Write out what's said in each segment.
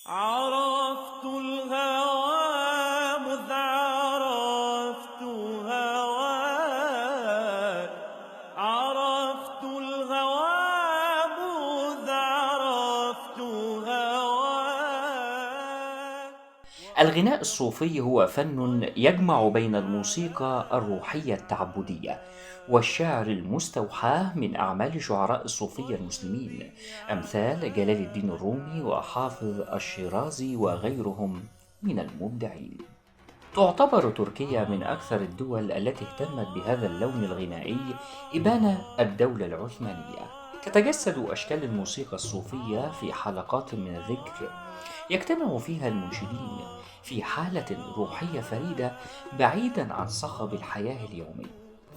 عرفت الهوى مذ عرفت هواك، عرفت الهوى مذ عرفت هواك. الغناء الصوفي هو فن يجمع بين الموسيقى الروحية التعبدية والشعر المستوحاة من أعمال شعراء الصوفية المسلمين أمثال جلال الدين الرومي وحافظ الشيرازي وغيرهم من المبدعين. تعتبر تركيا من أكثر الدول التي اهتمت بهذا اللون الغنائي إبان الدولة العثمانية. تتجسد أشكال الموسيقى الصوفية في حلقات من الذكر يجتمع فيها المنشدين في حالة روحية فريدة بعيدا عن صخب الحياة اليومي.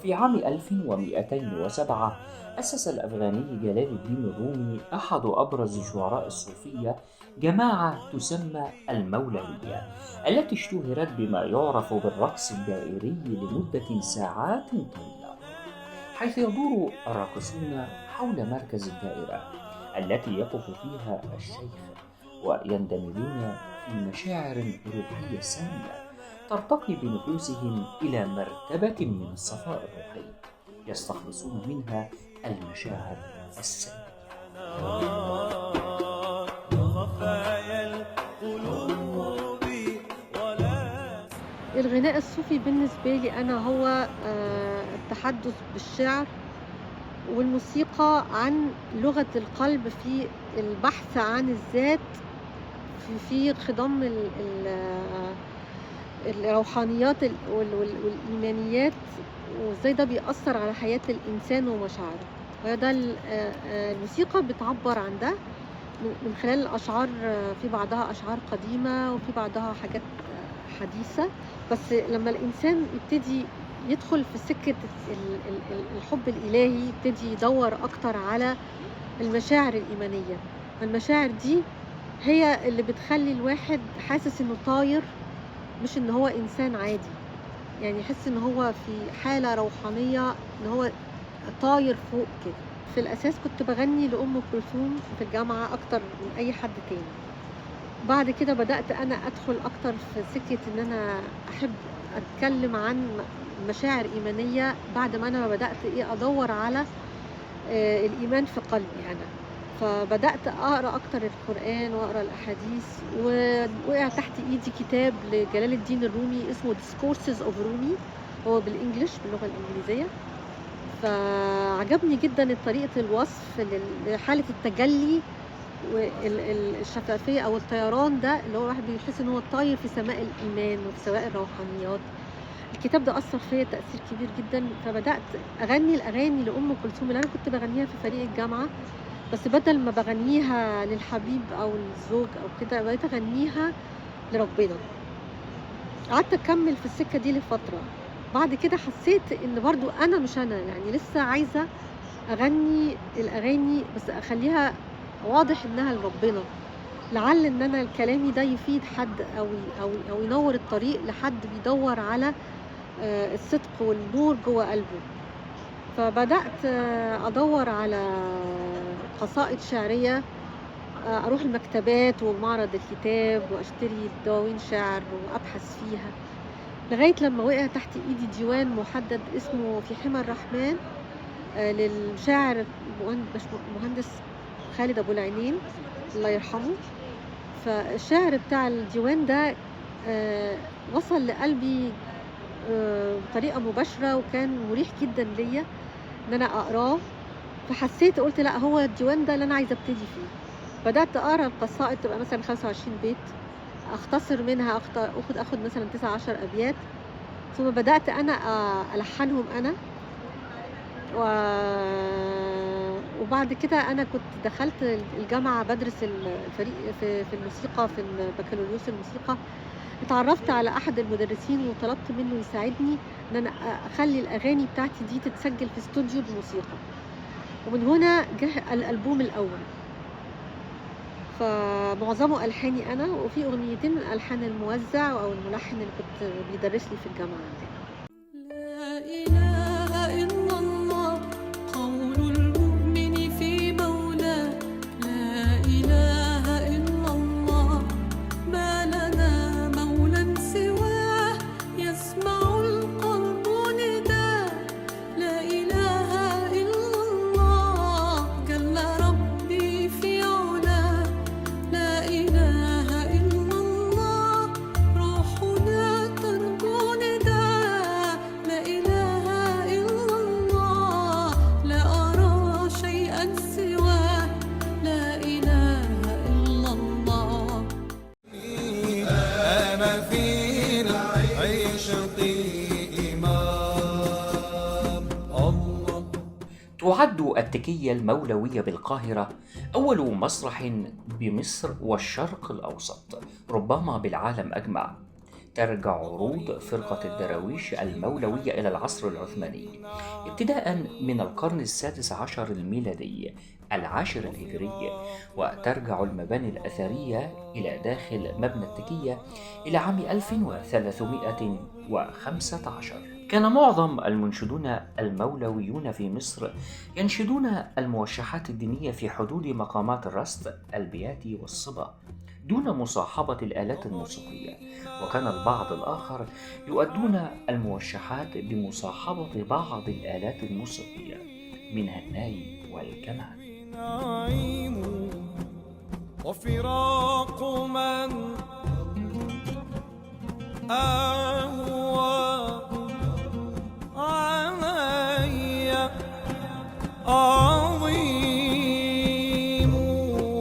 في عام 1207 أسس الأفغاني جلال الدين الرومي أحد أبرز شعراء الصوفية جماعة تسمى المولوية، التي اشتهرت بما يعرف بالرقص الدائري لمدة ساعات طويلة، حيث يدور الراقصون حول مركز الدائرة التي يقف فيها الشيخ ويندمجون في مشاعر روحية سامية ترتقي بنفوسهم إلى مرتبة من الصفاء الروحي يستخلصون منها المشاعر السامية. الغناء الصوفي بالنسبة لي أنا هو التحدث بالشعر والموسيقى عن لغة القلب في البحث عن الذات في خضم الروحانيات والإيمانيات، وإزاي ده بيأثر على حياة الإنسان ومشاعره. وده الموسيقى بتعبر عن ده من خلال الأشعار، في بعضها أشعار قديمة وفي بعضها حاجات حديثة. بس لما الإنسان يبتدي يدخل في سكة الحب الإلهي، يبتدي يدور أكتر على المشاعر الإيمانية. المشاعر دي هي اللي بتخلي الواحد حاسس إنه طاير، مش إن هو إنسان عادي. يحس إن هو في حالة روحانية، إن هو طاير فوق كده. في الأساس كنت بغني لأم كلثوم في الجامعة أكتر من أي حد تاني. بعد كده بدأت أنا أدخل أكتر في سكة إن أنا أحب أتكلم عن مشاعر إيمانية، بعد ما أنا بدأت أدور على الإيمان في قلبي أنا. فبدأت أقرأ أكتر القرآن وأقرأ الأحاديث، ووقع تحت إيدي كتاب لجلال الدين الرومي اسمه Discourses of Rumi، هو بالإنجليش، باللغة الإنجليزية. فعجبني جدا طريقة الوصف لحالة التجلي والشفافية أو الطيران ده، اللي هو الواحد بيحس إن هو طاير في سماء الإيمان وفي سماء الروحانيات. الكتاب ده أثر فيا تأثير كبير جدا، فبدأت أغني الأغاني لأم كلثوم اللي أنا كنت بغنيها في فريق الجامعة، بس بدل ما بغنيها للحبيب أو الزوج أو كده، بقيت أغنيها لربنا. قعدت أكمل في السكة دي لفترة. بعد كده حسيت إن برضو أنا مش أنا، لسه عايزة أغني الأغاني بس أخليها واضح إنها لربنا، لعل إن أنا كلامي ده يفيد حد أو ينور الطريق لحد بيدور على الصدق والنور جوه قلبه. فبدأت أدور على قصائد شعرية، أروح المكتبات ومعرض الكتاب وأشتري دواوين شعر وأبحث فيها، لغاية لما وقع تحت إيدي ديوان محدد اسمه في حمى الرحمن، للشاعر مهندس خالد أبو العينين الله يرحمه. فالشعر بتاع الديوان ده وصل لقلبي بطريقة مباشرة، وكان مريح جدا ليا إن أنا أقراه. فحسيت قلت لا، هو الديوان ده اللي أنا عايزة أبتدي فيه. بدأت أقرأ القصائد، تبقى مثلا 25 بيت، أختصر منها، أخد مثلا 19 أبيات، ثم بدأت أنا ألحنهم أنا. وبعد كده أنا كنت دخلت الجامعة بدرس الفريق في الموسيقى، في البكالوريوس الموسيقى. اتعرفت على أحد المدرسين وطلبت منه يساعدني إن أنا أخلي الأغاني بتاعتي دي تتسجل في استوديو الموسيقى، ومن هنا جه الألبوم الأول. فمعظمه ألحاني أنا، وفي أغنيتين من ألحان الموزع أو الملحن اللي كنت بيدرس لي في الجامعة عندنا. لا إله إلا الله قول المؤمن في مولاه، لا إله إلا الله التكية المولوية بالقاهرة أول مسرح بمصر والشرق الأوسط، ربما بالعالم أجمع. ترجع عروض فرقة الدراويش المولوية إلى العصر العثماني، ابتداء من القرن السادس عشر الميلادي العاشر الهجري، وترجع المباني الأثرية إلى داخل مبنى التكية إلى عام 1315. كان معظم المنشدون المولويون في مصر ينشدون الموشحات الدينية في حدود مقامات الرست، البياتي والصبا، دون مصاحبة الآلات الموسيقية، وكان البعض الآخر يؤدون الموشحات بمصاحبة بعض الآلات الموسيقية منها الناي والكمان. وفراق من أهوى علي عظيم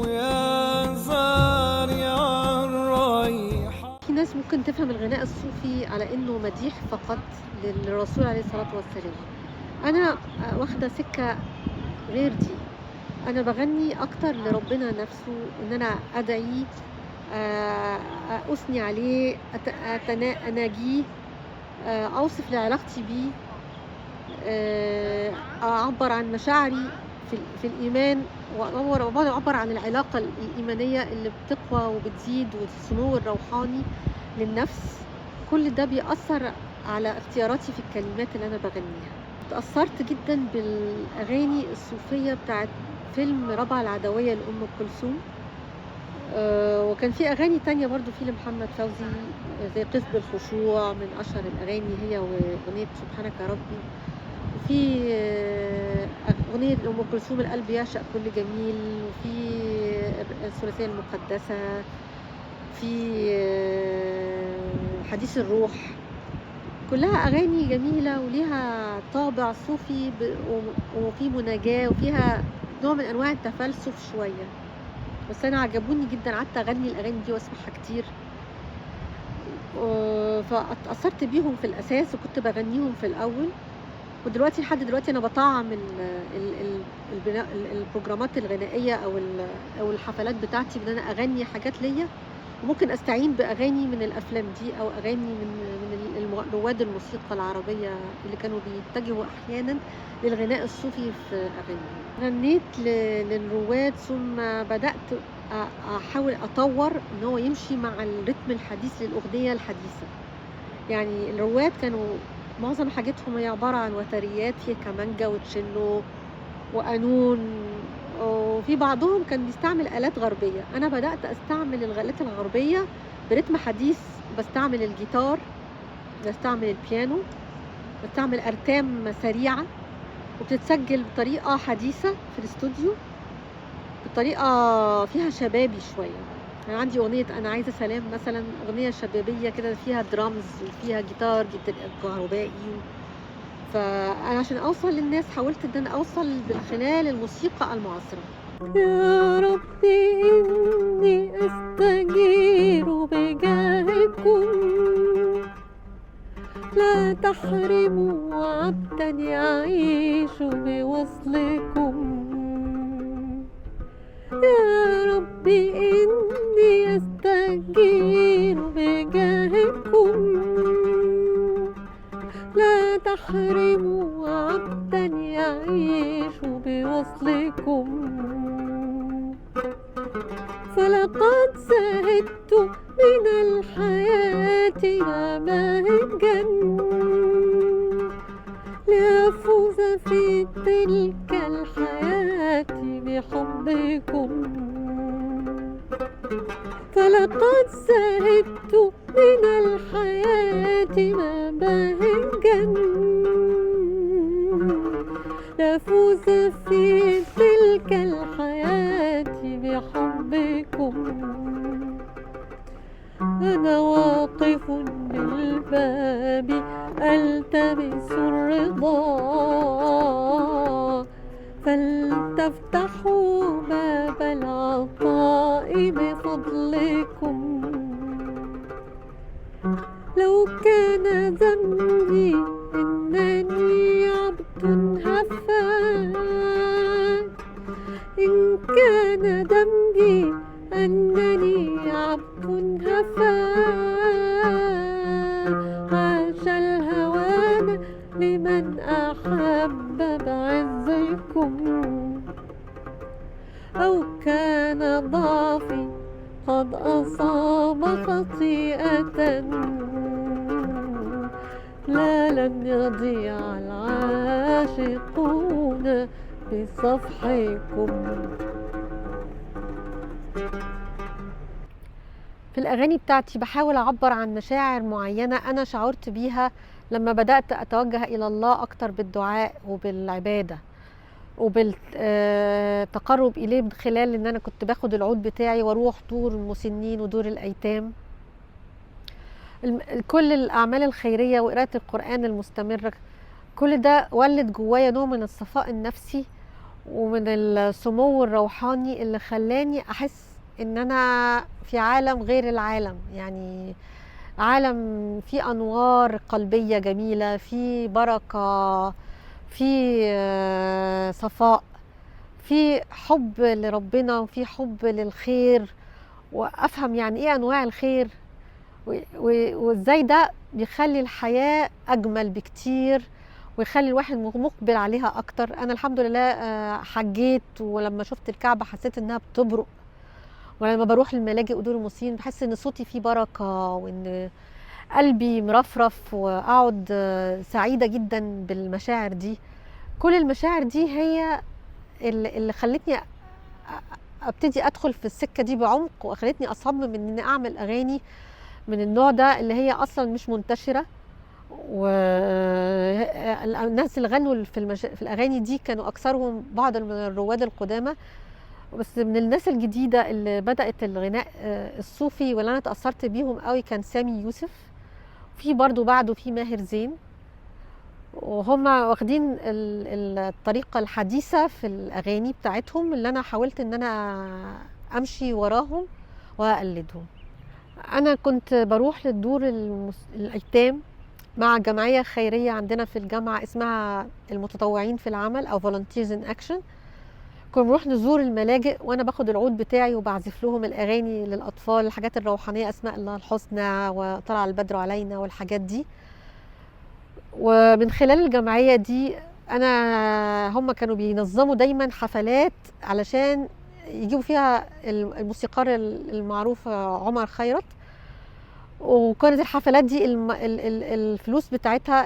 يا زارع الريح. في ناس ممكن تفهم الغناء الصوفي على انه مديح فقط للرسول عليه الصلاة والسلام. انا واخدة سكة غير دي، انا بغني اكتر لربنا نفسه، ان انا ادعي، اثني عليه، اناجيه، اوصف لعلاقتي بيه، اعبر عن مشاعري في الايمان، واعبر عن العلاقة الايمانية اللي بتقوى وبتزيد، والسمو الروحاني للنفس. كل ده بيأثر على اختياراتي في الكلمات اللي انا بغنيها. اتأثرت جدا بالاغاني الصوفية بتاعت فيلم ربع العدوية لأم كلثوم، وكان في أغاني تانية برضو في لمحمد فوزي زي قف بالخشوع من أشهر الأغاني، هي وأغنية سبحانك يا ربي، وفي أغنية لأم كلثوم القلب يعشق كل جميل، وفي الثلاثية المقدسة، في حديث الروح. كلها أغاني جميلة وليها طابع صوفي وفي مناجاة وفيها نوع من أنواع التفلسف شوية، بس أنا عجبوني جدا، قعدت أغني الأغاني دي وأسمعها كتير، فأتأثرت بيهم في الأساس وكنت بغنيهم في الأول. ودلوقتي لحد دلوقتي أنا بطعم البروجرامات الغنائية أو الحفلات بتاعتي بإن أنا أغني حاجات ليا، وممكن أستعين بأغاني من الأفلام دي أو أغاني من رواد الموسيقى العربية اللي كانوا بيتجهوا أحيانا للغناء الصوفي في أغانيهم. غنيت للرواد، ثم بدأت أحاول أطور إن هو يمشي مع الرتم الحديث للأغنية الحديثة. يعني الرواد كانوا معظم حاجتهم هي عبارة عن وتريات فيها كمانجا وتشيلو وقانون، وفي بعضهم كان بيستعمل آلات غربية. أنا بدأت أستعمل الآلات الغربية برتم حديث، بستعمل الجيتار، بستعمل البيانو، بستعمل أرتام سريعة، وبتتسجل بطريقة حديثة في الاستوديو، بطريقة فيها شبابي شوية. أنا عندي أغنية أنا عايزة سلام مثلا، أغنية شبابية كده فيها درامز وفيها جيتار كهربائي. فأنا عشان أوصل للناس حاولت إن أنا أوصل من خلال الموسيقى المعاصرة. يا ربي إني أستجير بجاهكم، لا تحرموا عبدا يعيش بوصلكم. يا ربي إني أستجير بجاهكم، لا تحرموا عبدا يعيش بوصلكم. فلقد زهدت من الحياة مباهجا، لأفوز في تلك الحياة بحبكم. فلقد زهدت من الحياة مباهجا، لأفوز في تلك الحياة بحبكم. أنا واقف بالباب ألتمس الرضا، فلتفتحوا باب العطاء بفضلكم. لو كان ذنبي إنني عبد هفا، كان ذنبي أنني عبد هفا، عاش الهوان لمن أحب بعزكم، أو كان ضعفي قد أصاب خطيئة، لا لن يضيع العاشقون بصفحكم. في الأغاني بتاعتي بحاول أعبر عن مشاعر معينة أنا شعرت بيها لما بدأت أتوجه إلى الله أكتر بالدعاء وبالعبادة وبالتقرب إليه، من خلال إن أنا كنت باخد العود بتاعي وأروح دور المسنين ودور الأيتام، كل الأعمال الخيرية وقراءة القرآن المستمرة، كل ده ولد جوايا نوع من الصفاء النفسي ومن السمو الروحاني اللي خلاني أحس إن أنا في عالم غير العالم، يعني عالم فيه أنوار قلبية جميلة، فيه بركة، فيه صفاء، فيه حب لربنا وفيه حب للخير، وأفهم يعني إيه أنواع الخير وإزاي ده بيخلي الحياة أجمل بكتير ويخلي الواحد مقبل عليها أكتر. أنا الحمد لله حجيت، ولما شفت الكعبة حسيت إنها بتبرق، ولما بروح الملاجئ ودور المسنين بحس إن صوتي فيه بركة وإن قلبي مرفرف، وأقعد سعيدة جدا بالمشاعر دي. كل المشاعر دي هي اللي خلتني أبتدي أدخل في السكة دي بعمق، وخلتني أصمم إن أعمل أغاني من النوع ده اللي هي أصلا مش منتشرة. والناس اللي غنوا في الأغاني دي كانوا أكثرهم بعض من الرواد القدامى، بس من الناس الجديدة اللي بدأت الغناء الصوفي واللي أنا تأثرت بيهم قوي كان سامي يوسف، في برضو بعده في ماهر زين، وهم واخدين الطريقة الحديثة في الأغاني بتاعتهم اللي أنا حاولت إن أنا أمشي وراهم وأقلدهم. أنا كنت بروح للدور الأيتام مع جمعية خيرية عندنا في الجامعة اسمها المتطوعين في العمل أو Volunteers in Action. كنا بنروح نزور الملاجئ وأنا باخد العود بتاعي وبعزف لهم الأغاني للأطفال، الحاجات الروحانية، أسماء الله الحسنى وطلع البدر علينا والحاجات دي. ومن خلال الجمعية دي أنا هم كانوا بينظموا دايما حفلات علشان يجيبوا فيها الموسيقار المعروف عمر خيرت، وكانت الحفلات دي الفلوس بتاعتها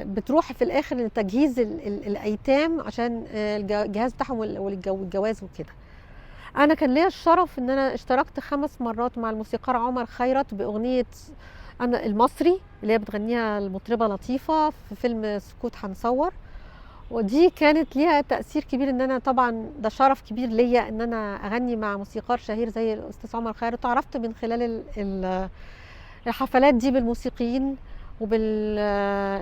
بتروح في الآخر لتجهيز الأيتام عشان الجهاز بتاعهم والجواز وكده. أنا كان ليا الشرف إن أنا اشتركت 5 مرات مع الموسيقار عمر خيرت بأغنية أنا المصري اللي هي بتغنيها المطربة لطيفة في فيلم سكوت هنصور، ودي كانت ليها تأثير كبير. إن أنا طبعا ده شرف كبير ليا إن أنا أغني مع موسيقار شهير زي الأستاذ عمر خيرت. وعرفت من خلال الحفلات دي بالموسيقيين وبال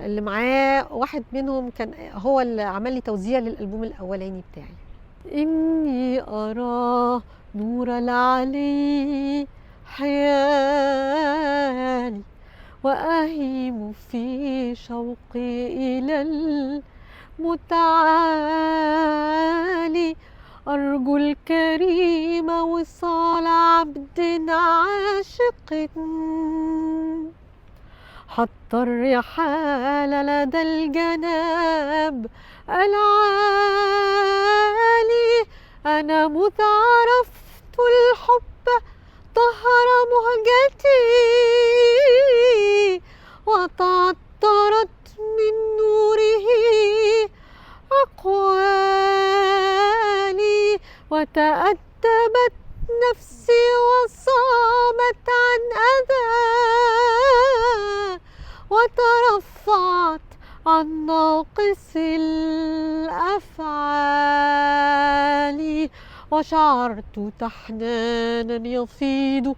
اللي معاه، واحد منهم كان هو اللي عمل لي توزيع للألبوم الأولاني بتاعي. إني أرى نور العلي حيالي، وأهيم في شوقي إلى المتعالي، أرجو الكريم وصال عبد عاشق، حط الرحال لدى الجناب العالي، أنا مذ عرفت الحب طهر مهجتي، وتعطرت من نوره أقوالي، وتأدبت نفسي وصامت عن أذى، وترفعت عن ناقص الأفعال، وشعرت تحنانا يفيض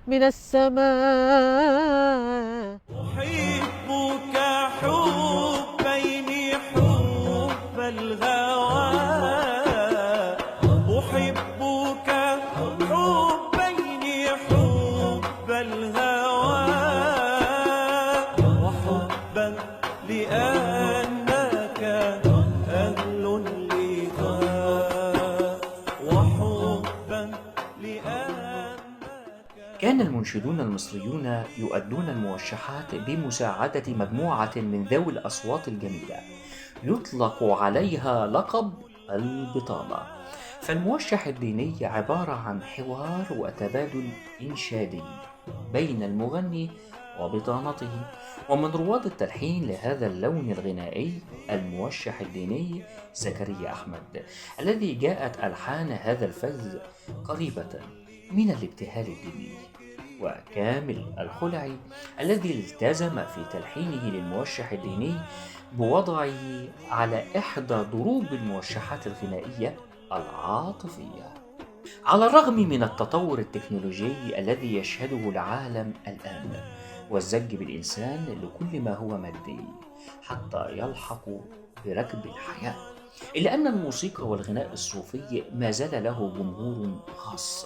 من السماء. أحبك حبين حب الغوى، أحبك حبين حب الهوى، وحبا لأنك أهل لها، وحبا لأنك. كان المنشدون المصريون يؤدون الموشحات بمساعدة مجموعة من ذوي الأصوات الجميلة يطلق عليها لقب البطانة. فالموشح الديني عبارة عن حوار وتبادل إنشادي بين المغني وبطانته. ومن رواد التلحين لهذا اللون الغنائي الموشح الديني زكريا أحمد، الذي جاءت ألحان هذا الفذ قريبة من الابتهال الديني، وكامل الخلعي الذي التزم في تلحينه للموشح الديني بوضعه على إحدى ضروب الموشحات الغنائية العاطفية. على الرغم من التطور التكنولوجي الذي يشهده العالم الآن والزج بالإنسان لكل ما هو مادي حتى يلحق بركب الحياة، إلا أن الموسيقى والغناء الصوفي ما زال له جمهور خاص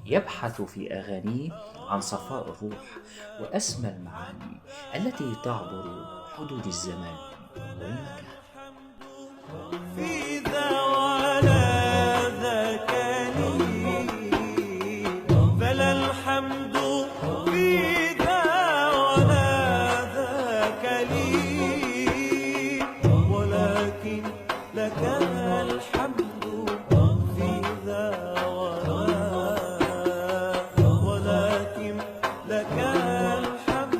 يبحث في أغانيه عن صفاء الروح وأسمى المعاني التي تعبر حدود الزمان والمكان. في ذا ولا ذاك لي، فلا الحمد في ذا ولا ذاك لي، ولكن لك الحمد في ذا ولا، ولكن لك الحمد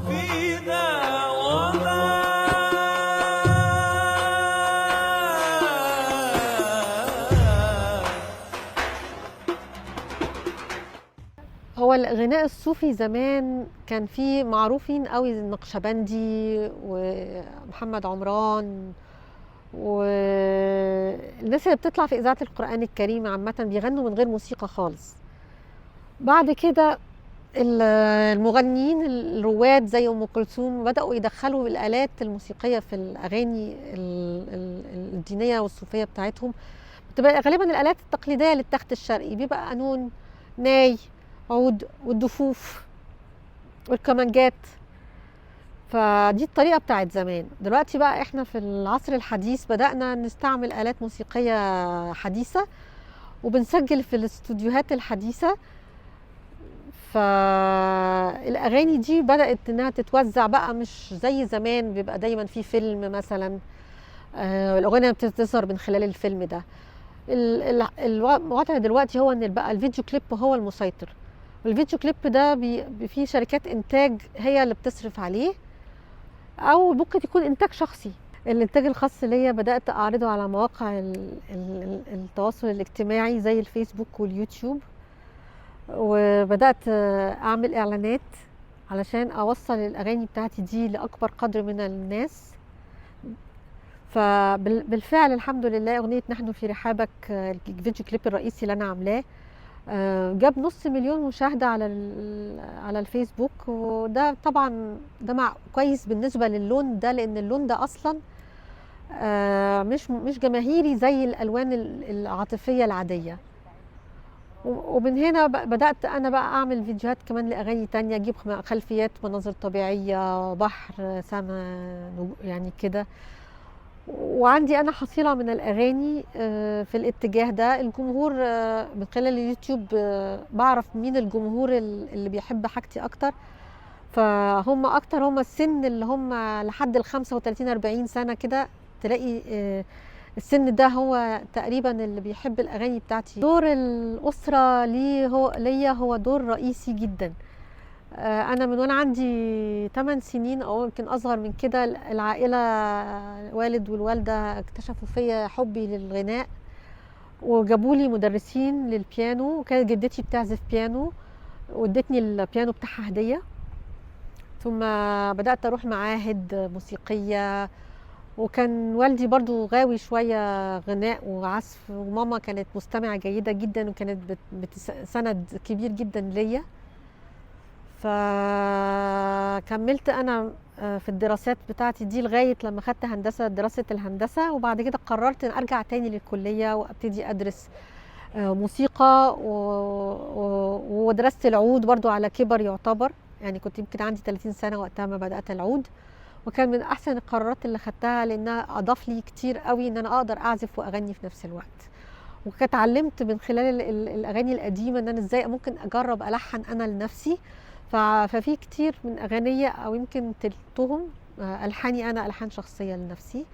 في ذا ولا. هو الغناء الصوفي زمان كان فيه معروفين قوي النقشبندي ومحمد عمران والناس اللي بتطلع في إذاعة القرآن الكريم عامة، بيغنوا من غير موسيقى خالص. بعد كده المغنيين الرواد زي أم كلثوم بدأوا يدخلوا الآلات الموسيقية في الأغاني الدينية والصوفية بتاعتهم. بتبقى غالبا الآلات التقليدية للتخت الشرقي، بيبقى قانون، ناي، عود، والدفوف والكمانجات. فدي الطريقة بتاعت زمان. دلوقتي بقى احنا في العصر الحديث بدأنا نستعمل آلات موسيقية حديثة وبنسجل في الاستوديوهات الحديثة. فالأغاني دي بدأت إنها تتوزع بقى، مش زي زمان بيبقى دايما في فيلم مثلا، الأغنية بتظهر من خلال الفيلم ده. الوضع دلوقتي هو إن بقى الفيديو كليب هو المسيطر، والفيديو كليب ده فيه شركات إنتاج هي اللي بتصرف عليه، أو ممكن يكون إنتاج شخصي. الإنتاج الخاص ليا بدأت أعرضه على مواقع التواصل الاجتماعي زي الفيسبوك واليوتيوب، وبدأت أعمل إعلانات علشان أوصل الأغاني بتاعتي دي لأكبر قدر من الناس. فبالفعل الحمد لله أغنية نحن في رحابك، الفيديو كليب الرئيسي اللي أنا عاملاه، جاب 500,000 مشاهدة على الفيسبوك. وده طبعا ده مع كويس بالنسبة للون ده، لأن اللون ده أصلا مش جماهيري زي الألوان العاطفية العادية. ومن هنا بدأت أنا بقى أعمل فيديوهات كمان لأغاني تانية، أجيب خلفيات مناظر طبيعية، بحر، سما، يعني كده. وعندي أنا حصيلة من الأغاني في الاتجاه ده. الجمهور من خلال اليوتيوب بعرف مين الجمهور اللي بيحب حاجتي أكتر، فهم أكتر هم السن اللي هم لحد 35-40 سنة كده، تلاقي السن ده هو تقريبا اللي بيحب الأغاني بتاعتي. دور الأسرة ليا هو دور رئيسي جدا. أنا من وأنا عندي 8 سنين أو يمكن أصغر من كده، العائلة الوالد والوالدة اكتشفوا فيا حبي للغناء وجابوا لي مدرسين للبيانو، وكانت جدتي بتعزف بيانو وادتني البيانو بتاعها هدية. ثم بدأت أروح معاهد موسيقية، وكان والدي برضو غاوي شوية غناء وعزف، وماما كانت مستمعة جيدة جدا وكانت سند كبير جدا ليا. فكملت أنا في الدراسات بتاعتي دي لغاية لما خدت هندسة، دراسة الهندسة، وبعد كده قررت أن أرجع تاني للكلية وأبتدي أدرس موسيقى، ودرست العود برضو على كبر يعتبر، يعني كنت يمكن عندي 30 سنة وقتها ما بدأت العود. وكان من أحسن القرارات اللي خدتها، لأنها أضاف لي كتير قوي إن أنا أقدر أعزف وأغني في نفس الوقت. واتعلمت من خلال الاغاني القديمة ان انا ازاي ممكن اجرب الحن انا لنفسي. ففي كتير من اغانيه او يمكن تلتهم الحاني انا، الحان شخصية لنفسي.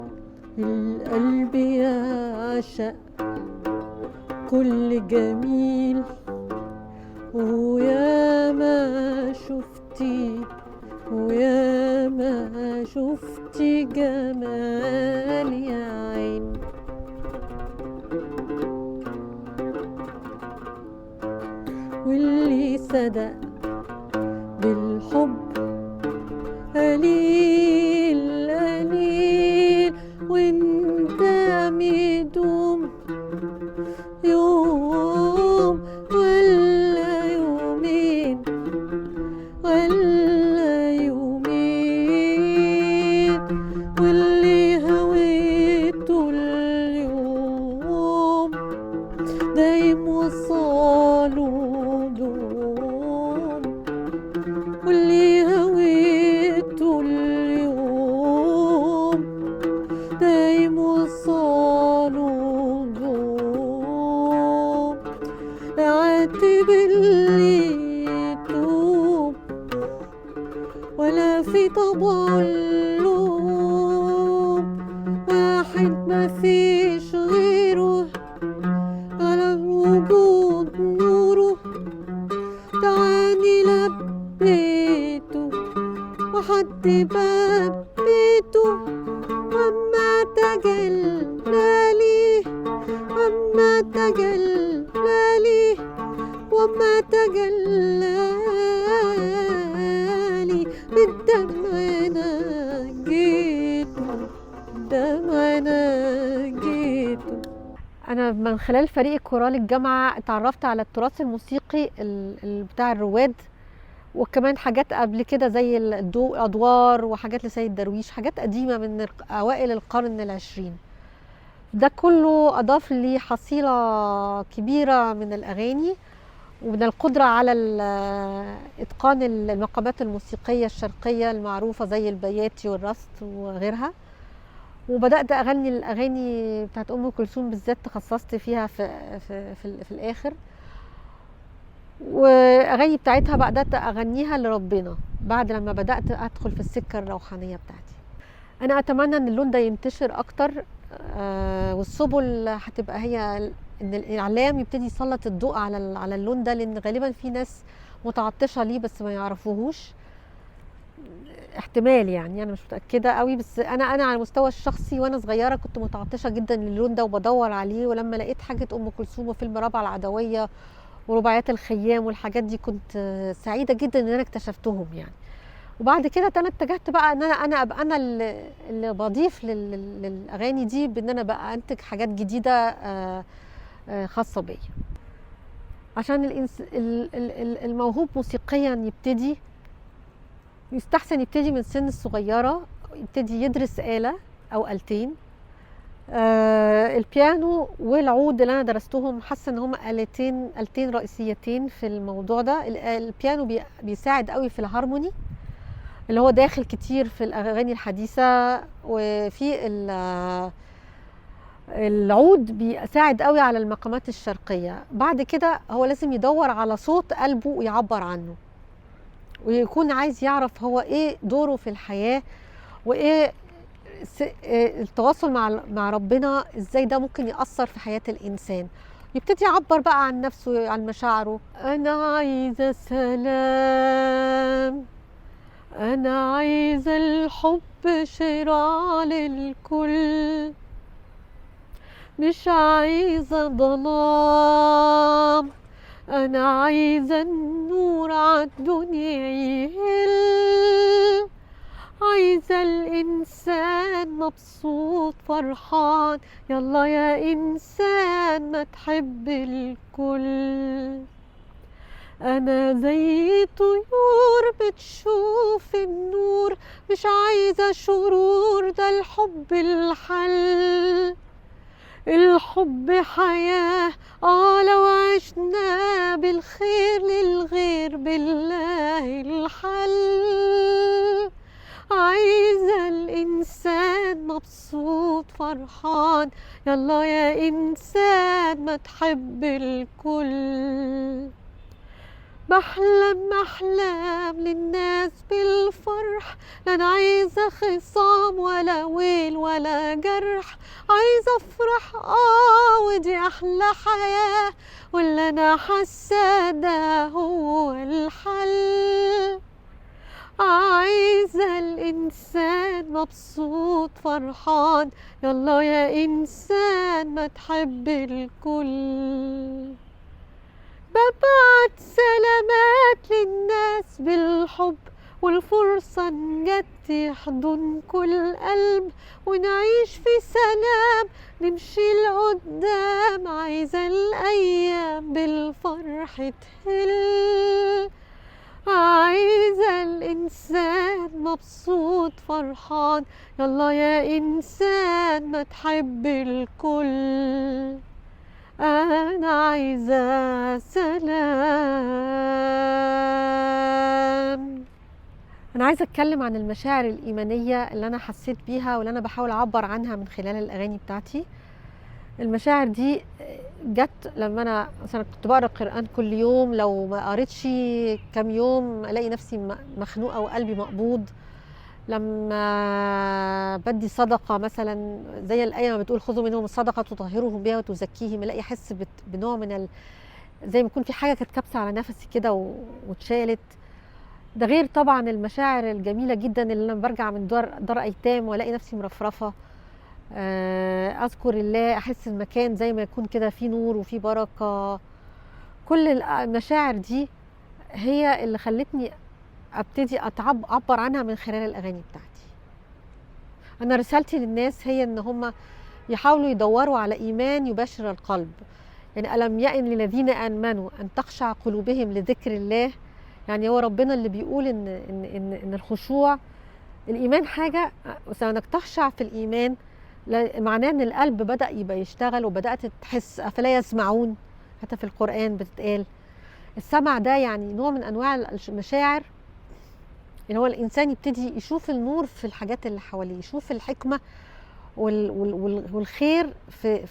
القلب يعشق كل جميل، ويا ما شفتي ويا ما شفتي جمال يا عين. واللي صدق بالحب قليل قليل، وانت مدوم يوم ولا يومين ولا يومين، واللي هويته اليوم دايم وصاله دوم، واللي هويته اليوم دايم وصاله دوم. عاتب اللي يتوب ولا في طبعه اللوم، واحد ما فيش غيره على الوجود نوره، تعاني لبيته وحد باب بيته، وما تجلى لي وما تجلى لي وما تجلى لي، بالدمع نجيته بالدمع نجيته. أنا من خلال فريق كورال الجامعة اتعرفت على التراث الموسيقي بتاع الرواد، وكمان حاجات قبل كده زي الضوء أدوار وحاجات لسيد درويش، حاجات قديمة من أوائل القرن العشرين. ده كله أضاف لي حصيلة كبيرة من الأغاني ومن القدرة على إتقان المقامات الموسيقية الشرقية المعروفة زي البياتي والرست وغيرها. وبدأت أغني الأغاني بتاعت أم كلثوم بالذات، تخصصت فيها في, في, في, في الآخر. وأغاني بتاعتها بدأت أغنيها لربنا بعد لما بدأت أدخل في السكة الروحانية بتاعتي. أنا أتمنى أن اللون ده ينتشر أكتر، والسبل هتبقى هي إن الإعلام يبتدي يسلط الضوء على اللون ده، لأن غالبا في ناس متعطشة ليه بس ما يعرفوهوش. احتمال يعني، انا مش متاكدة قوي، بس انا على المستوى الشخصي وانا صغيرة كنت متعطشه جدا للون ده وبدور عليه، ولما لقيت حاجة ام كلثوم وفيلم رابعه العدوية ورباعيات الخيام والحاجات دي كنت سعيدة جدا ان انا اكتشفتهم يعني. وبعد كده انا اتجهت بقى ان انا ابقى انا اللي بضيف للاغاني دي، بان انا بقى انتج حاجات جديدة خاصة بيا. عشان الموهوب موسيقيا يبتدي، يستحسن يبتدي من سن الصغيرة، يبتدي يدرس آلة أو آلتين. البيانو والعود اللي أنا درستهم حاسة إن هما آلتين رئيسيتين في الموضوع ده. البيانو بيساعد قوي في الهارموني اللي هو داخل كتير في الأغاني الحديثة، وفي العود بيساعد قوي على المقامات الشرقية. بعد كده هو لازم يدور على صوت قلبه ويعبر عنه، ويكون عايز يعرف هو ايه دوره في الحياة، وايه التواصل مع ربنا، ازاي ده ممكن يأثر في حياة الإنسان. يبتدي يعبر بقى عن نفسه، عن مشاعره. أنا عايزة سلام، أنا عايزة الحب شراع للكل، مش عايزة ظلام، أنا عايزة النور عالدنيا يهل، عايزة الإنسان مبسوط فرحان، يلا يا إنسان ما تحب الكل. أنا زي طيور بتشوف النور، مش عايزة شرور، ده الحب الحل، الحب حياة، لو عشنا بالخير للغير بالله الحل. عايزة الإنسان مبسوط فرحان، يلا يا إنسان ما تحب الكل. بحلم أحلام للناس بالفرح، لا أنا عايزة خصام ولا ويل ولا جرح، عايزة أفرح ودي أحلى حياة، واللي أنا حاسة ده هو الحل. عايزة الإنسان مبسوط فرحان، يلا يا إنسان ما تحب الكل. ببعت سلامات للناس بالحب، والفرصة جت يحضن كل قلب، ونعيش في سلام نمشي لقدام، عايزة الأيام بالفرح تهل. عايزة الإنسان مبسوط فرحان، يلا يا إنسان ما تحب الكل. أنا عايزة سلام. أنا عايزة أتكلم عن المشاعر الإيمانية اللي أنا حسيت بيها واللي أنا بحاول أعبر عنها من خلال الأغاني بتاعتي. المشاعر دي جت لما أنا مثلا كنت بقرأ القرآن كل يوم، لو ما قريتش كام يوم ألاقي نفسي مخنوقة وقلبي مقبوض. لما بدي صدقة مثلا زي الآية ما بتقول خذوا منهم الصدقة تطهرهم بها وتزكيهم، الاقي احس بنوع من زي ما يكون في حاجة كانت كابسة على نفسي كده واتشالت. ده غير طبعا المشاعر الجميلة جدا اللي لما برجع من دار أيتام والاقي نفسي مرفرفة، أذكر الله، أحس المكان زي ما يكون كده فيه نور وفيه بركة. كل المشاعر دي هي اللي خلتني ابتدي اعبر عنها من خلال الاغاني بتاعتي. انا رسالتي للناس هي ان هم يحاولوا يدوروا على ايمان يبشر القلب. يعني الم يئن للذين امنوا ان تخشع قلوبهم لذكر الله. يعني هو ربنا اللي بيقول ان ان ان, إن الخشوع الايمان حاجة، بس انك تخشع في الايمان معناه ان القلب بدا يبقى يشتغل وبدات تحس. افلا يسمعون، حتى في القران بتتقال السمع ده، يعني نوع من انواع المشاعر اللي هو الإنسان يبتدي يشوف النور في الحاجات اللي حواليه، يشوف الحكمة والخير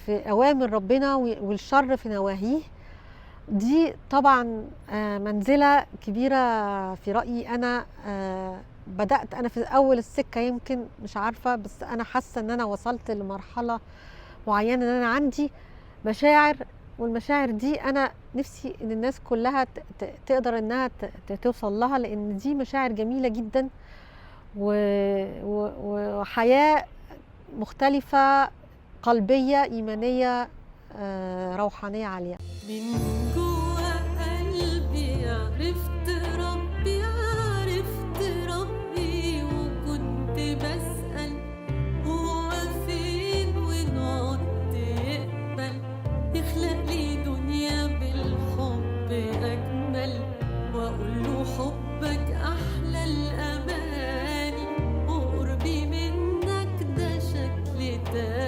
في أوامر ربنا والشر في نواهيه. دي طبعا منزلة كبيرة في رأيي. أنا بدأت أنا في أول السكة يمكن مش عارفة، بس أنا حاسة إن أنا وصلت لمرحلة معينة إن أنا عندي مشاعر، والمشاعر دي أنا نفسي إن الناس كلها تقدر إنها توصل لها، لأن دي مشاعر جميلة جدا وحياة مختلفة قلبية إيمانية روحانية عالية. من جوا قلبي عرفت ربي، عرفت ربي، وكنت بسأل هو فين ونقعد يقبل يخلق لي دنيا بالحب أجمل، وأقول له حبك أحلى الأماني، وقربي منك ده شكل تاني.